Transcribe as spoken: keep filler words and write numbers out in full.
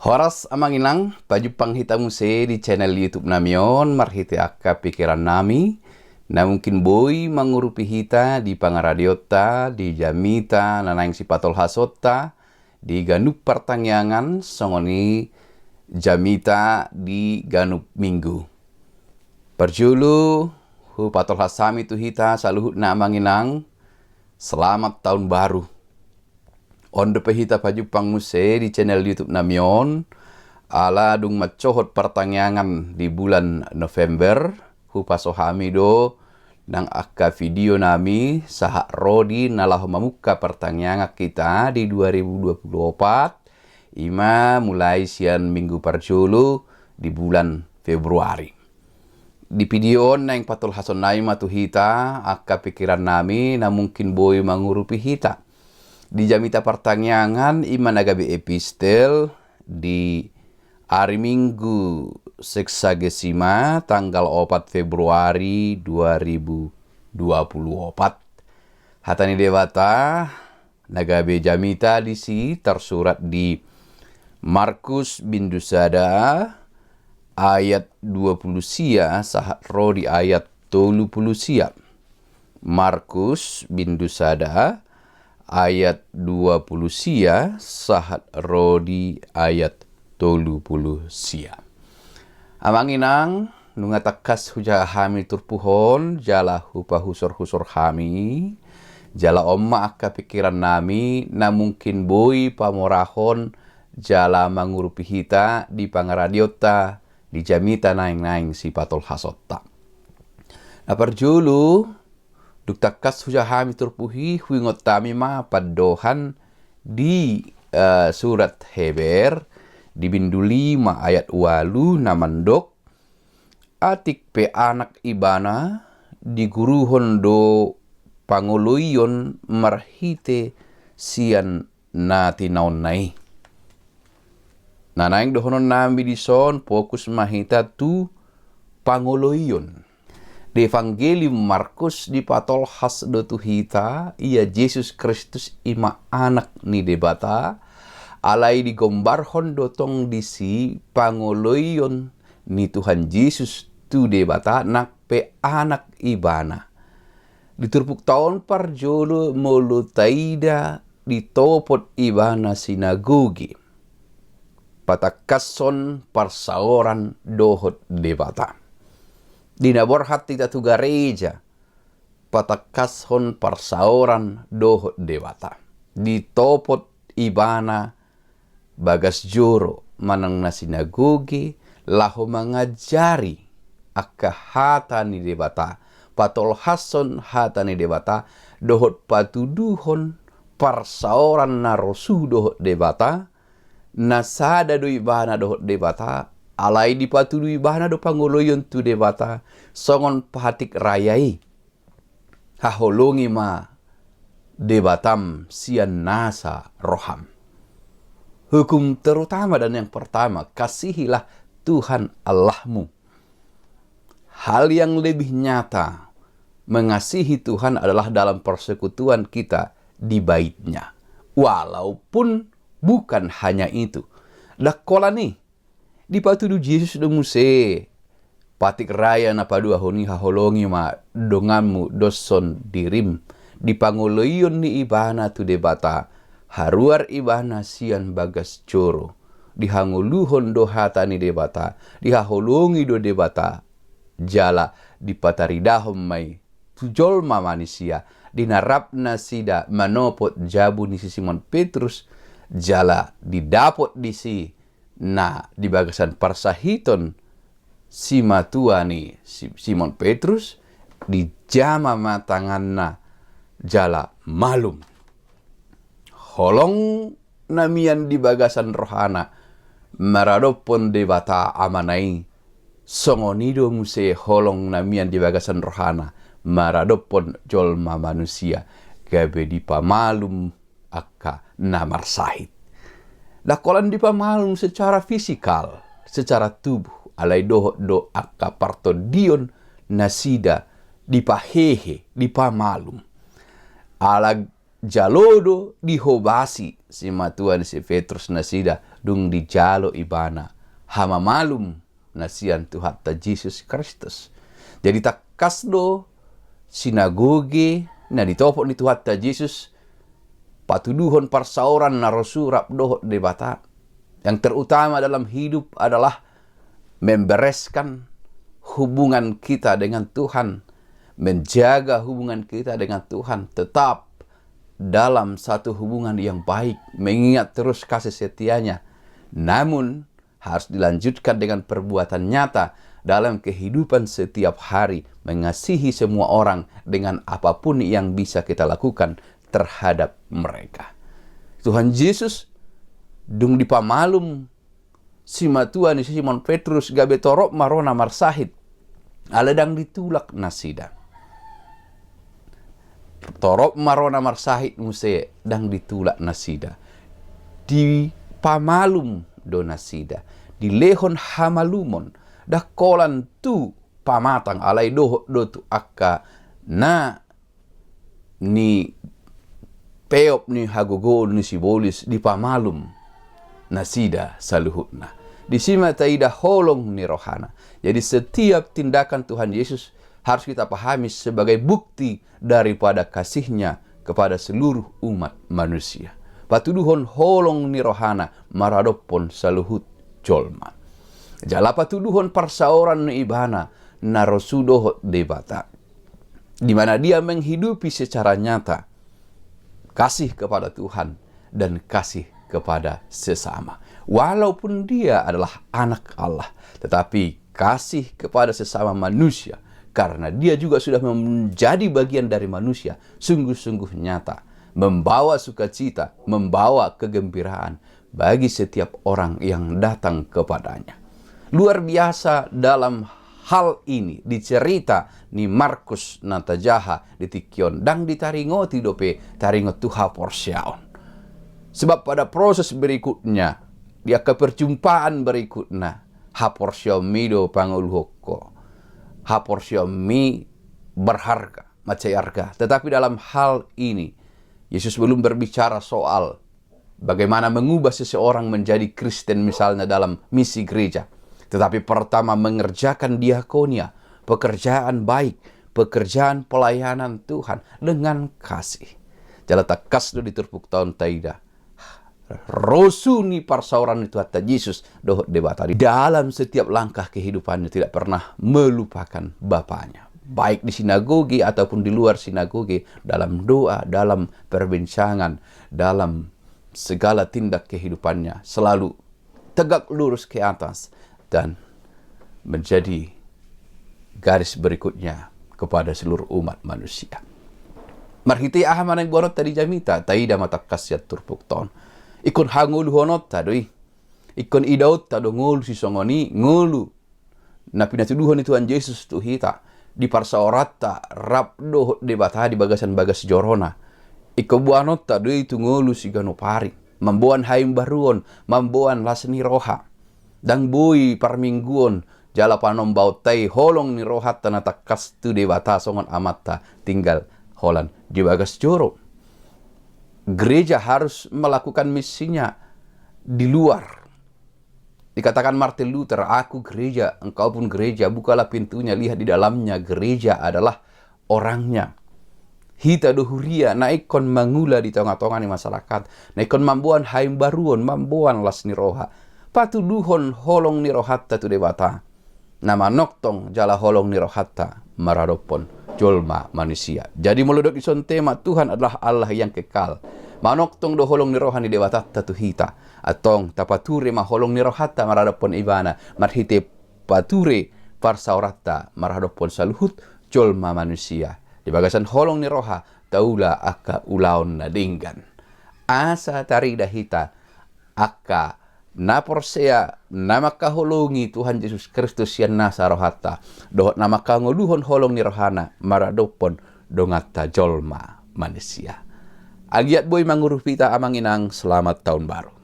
Horas amang inang, pajumpang hita muse di channel YouTube nami on marhite angka pikiran nami, na mungkin boi mangurupi hita di pangaradionta, di jamita na naeng sipatolhasonta, di ganup partangiangan, songon i jamita di ganup minggu. Parjolo, hupatolhas hami tu hita saluhutna amang inang, selamat tahun baru. On dope hita pajumpang muse di channel YouTube nami on, ala dung mancohot partangiangan di bulan November, hupaso hami do nang angka video nami sahat ro di na laho mamungka partangiangan hita di dua ribu dua puluh opat, ima mulai sian minggu parjolo di bulan Februari. Di video on naeng patolhason nami ma tu hita angka pikiran nami na mungkin boi mangurupi hita. Di jamita partangiangan ima na gabe epistel di ari Minggu Sexagesima tanggal opat Februari dua ribu dua puluh opat. Hata ni Debata na gabe jamita disi tarsurat di Markus bindu sada ayat dua puluh sia sahat ro di ayat tolu puluh sia. Markus bindu sada ayat dua puluh sia sahat ro di ayat tolu puluh sia. Amang inang, nunga tangkas hujaha hami turpuk on, jala hupahusorhusor hami, jala on ma angka pikiran nami na mungkin boi pamorahon jala mangurupi hita di pangaradionta, di jamita naeng-naeng sipatolhasonta. Na parjolo, dung tangkas hujaha hami turpuk i, huingot hami ma pandohan di, eh, surat Heber di bindu lima ayat ualu na mandok, atik pe anak ibana, diguruhon do pangoloion marhite sian na tinaonna i. Na naeng dohonon nami dison, fokus ma hita tu pangoloion. Di Evangelium Markus dipatolhas do tu hita, ia Jesus Kristus ima Anak ni Debata, alai digombarhon do tong disi pangoloion ni Tuhan Jesus tu Debata nang pe anak ibana. Di turpukta on parjolo molo taida ditopot ibana sinagoge, patangkashon parsaoran dohot Debata. Di na borhat hita tu gareja, patangkashon parsaoran dohot Debata. Ditopot ibana bagas joro manang na sinagoge laho mangajari angka hata ni Debata, patolhashon hata ni Debata, dohot patuduhon parsaoran na rosuh dohot Debata, na sada do ibana dohot Debata, alai dipatudu ibana do pangoloion tu Debata, songon patik raya i. Haholongi ma Debatam sian nasa roham. Hukum terutama dan yang pertama, kasihilah Tuhan Allahmu. Hal yang lebih nyata mengasihi Tuhan adalah dalam persekutuan kita di Bait-Nya. Walaupun bukan hanya itu. Ndang holan i, dipatudu Jesus do muse patik raya na paduahon i, haholongi ma donganmu doshon dirim. Di pangoloion ni ibana tu Debata, haruar ibana sian bagas joro, dihangoluhon do hata ni Debata, dihaholongi do Debata, jala dipataridahon ma i tu jolma manisia. Di na rap nasida manopot jabu ni si Simon Petrus, jala didapot disi na di bagasan parsahiton simatua ni si Simon Petrus, dijama ma tanganna jala malum. Holong na mian di bagasan rohana maradophon Debata Amana i, songon i do muse holong na mian di bagasan rohana maradophon jolma manusia, gabe dipamalum angka na marsahit. Ndang holan dipamalum secara fisikal, secara tubuh, alai dohot do angka partondion nasida dipahehe, dipamalum. Ala jalo do dihobasi simatua ni si Petrus nasida dung dijalo ibana hamamalum na sian Tuhanta Jesus Kristus. Jadi tangkas do sinagoge na ditopot ni Tuhanta Jesus patuduhon parsaoran na rosu rap dohot Debata. Yang terutama dalam hidup adalah membereskan hubungan kita dengan Tuhan, menjaga hubungan kita dengan Tuhan tetap dalam satu hubungan yang baik, mengingat terus kasih setianya. Namun, harus dilanjutkan dengan perbuatan nyata dalam kehidupan setiap hari, mengasihi semua orang dengan apapun yang bisa kita lakukan terhadap mereka. Tuhan Jesus dung dipamalum simatua ni si Simon Petrus gabe torop ma ro na marsahit, alai ndang ditulak nasida. Torop ma ro na marsahit muse, ndang ditulak nasida. Dipamalum do nasida, dilehon hamalumon, ndang holan tu pamatang, alai dohot do tu angka na nipeop ni hagogoon ni sibolis dipamalum nasida saluhutna. Disi ma taida holong ni rohana. Jadi setiap tindakan Tuhan Yesus harus kita pahami sebagai bukti daripada kasihnya kepada seluruh umat manusia. Patuduhon holong ni rohana maradophon saluhut jolma. Jala patuduhon parsaoran ni ibana na rosu dohot Debata, di mana dia menghidupi secara nyata kasih kepada Tuhan dan kasih kepada sesama. Walaupun dia adalah anak Allah, tetapi kasih kepada sesama manusia, karena dia juga sudah menjadi bagian dari manusia, sungguh-sungguh nyata, membawa sukacita, membawa kegembiraan bagi setiap orang yang datang kepadanya. Luar biasa dalam hal ini di cerita ni Markus na tajaha di tingki on, ndang ditaringoti dope taringot tu haporseaon. Sebab pada proses berikutnya, di angka perjumpaan berikutna, haporseaonmi do pangoluhon ho. Haporseaonmi berharga, mansai arga. Tetapi dalam hal ini, Yesus belum berbicara soal bagaimana mengubah seseorang menjadi Kristen, misalnya dalam misi gereja. Tetapi pertama mengerjakan diakonia, pekerjaan baik, pekerjaan pelayanan Tuhan dengan kasih. Jala tangkas do di turpukta on taida rosu ni parsaoran ni Tuhanta Jesus dohot Debata di dalam setiap langkah kehidupannya, tidak pernah melupakan Bapanya. Baik di sinagoge ataupun di luar sinagoge, dalam doa, dalam perbincangan, dalam segala tindak kehidupannya, selalu tegak lurus ke atas dan menjadi garis berikutnya kepada seluruh umat manusia. Marhite aha ma na niboanonta di jamita, taida ma tangkas sian turpukta on. Ingkon hangoluhononta do i. Ingkon idaonta do ngolu sisongon i, ngolu na pinatuduhon ni Tuhan Jesus tu hita di parsaoranta rap dohot Debata di bagasan bagas jorona. Ingkon boanonta do i tu ngolu siganup ari, mamboan haimbaruon, mamboan las ni roha. Ndang boi parmingguon jala panombaonta i holong ni rohanta na tangkas tu Debata songon Amanta tinggal holan di bagas joro. Gereja harus melakukan misinya di luar. Dikatakan Martin Luther, "Aku gereja, engkau pun gereja, bukalah pintunya, lihat di dalamnya, gereja adalah orangnya." Hita do huria na ingkon mangula di tonga-tonga ni masyarakat, na ingkon mamboan haimbaruon, mamboan las ni roha. Patuduhon holong ni rohanta tu Debata na manongtong jala holong ni rohanta maradophon jolma manusia. Jadi molo didok dison tema Tuhan adalah Allah yang kekal, manongtong do holong ni roha ni Debatanta tu hita. Antong tapature ma holong ni rohanta maradophon Ibana marhite pature parsaoranta maradophon saluhut jolma manusia. Di bagasan holong ni roha taula angka ulaon na denggan, asa tarida hita angka na porsea, na mangkaholongi Tuhan Jesus Kristus sian nasa rohanta, dohot na mangkangoluhon holong ni rohana maradophon donganta jolma manusia. Anggiat boi mangurupi hita, Amang Inang, selamat tahun baru.